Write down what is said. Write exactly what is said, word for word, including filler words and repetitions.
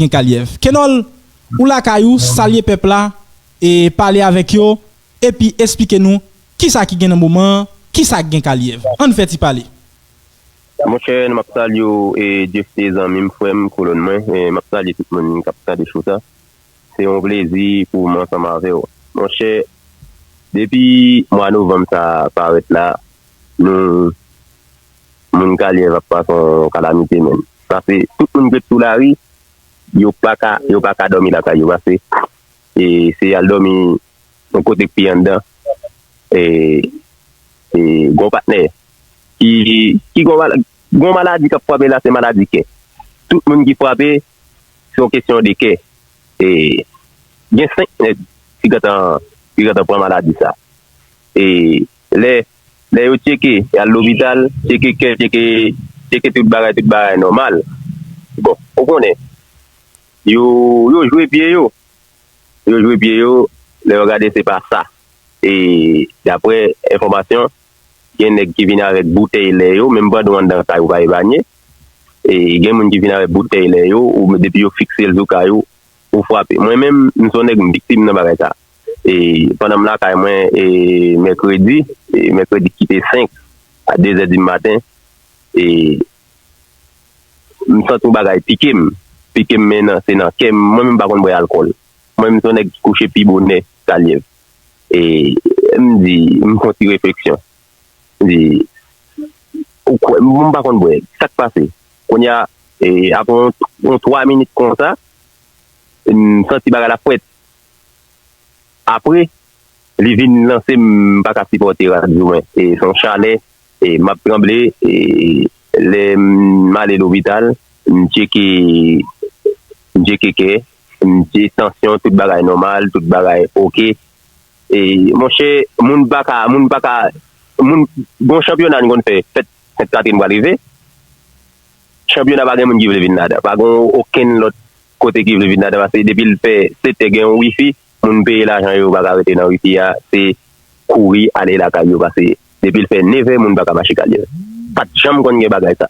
gen Kalyèv. Kenòl, ou lakay ou, salye pèp la, e pale avèk yo, epi esplike nou kisa ki gen nan moman an, kisa k gen Kalyèv. Ann fè ti pale. Monchè, m ap salye w, e Jefte, zanmi m, frè m, kolòn mwen. E m ap salye tout moun k ap tande show sa. Se yon plezi pou mwen ansanm avè w. Monchè, depi mwa novanm sa parèt la, nou, moun Kalyèv ap pase yon kalamite, menm. Paske tout moun k ret sou lari, yo pa ka, yo pa ka dòmi lakay yo, paske e se al dòmi yon kote k pi anndan. E, e gon patnè ki, ki gon, mal, gon maladi k ap frape la, se maladi kè. Tout moun ki frape, se yon kesyon de kè. E gen senk nèg ki gentan, ki gentan pran maladi sa. E lè, lè yo tcheke, y al lopital, tcheke kè, tcheke, tcheke tout bagay, tout bagay nòmal. Bon, ou konnen, yo, yo jwe pye yo. Yo jwe pye yo, lè yo gade se pa sa. E daprè enfòmasyon, gen nèg ki vin avèk boutèy lè yo, menm pandan w anndan kay ou pa epanye. E gen moun ki vin avèk boutèy lè yo, ou depi yo fikse l sou kay ou, ou frape. Mwen menm, m se yon nèg m viktim nan bagay sa. E pandan m lakay mwen, e mèkredi, e mèkredi ki te senk a dezè di maten, e m santi yon bagay pike m. Pike m men nan, se nan kè m. Mwen menm m pa konn bwè alkòl. Mwen menm se yon nèg ki kouche pi bonè Kalyèv. E m di, m fè yon ti refleksyon. M di, ou kwè, m pa konn bwè. Sa k pase? Kounye a, e, apre yon, yon twa minit konsa, m santi bagay la frèt. Apre, li vin lanse m, m pa ka sipòte radyo mwen. E se yon chalè, e m ap tranble, e lè m ale lopital, m tcheke, m tcheke kè, m tcheke tansyon, tout bagay nòmal, tout bagay oke. E monchè, moun pa ka, moun pa ka, moun, gon chanpyona nou konn fè, fèt Sent Katrin pral rive. Chanpyona pa gen moun ki vle vin ladan. Pa gen okenn lòt kote ki vle vin ladan, paske depi l fè sèt è gen yon wifi, moun peye lajan yo, yo pa ka rete nan wifi a, se kouri ale lakay yo, paske depi l fè nèf è, moun pa ka mache Kalyèv. Pa t janm konn gen bagay sa.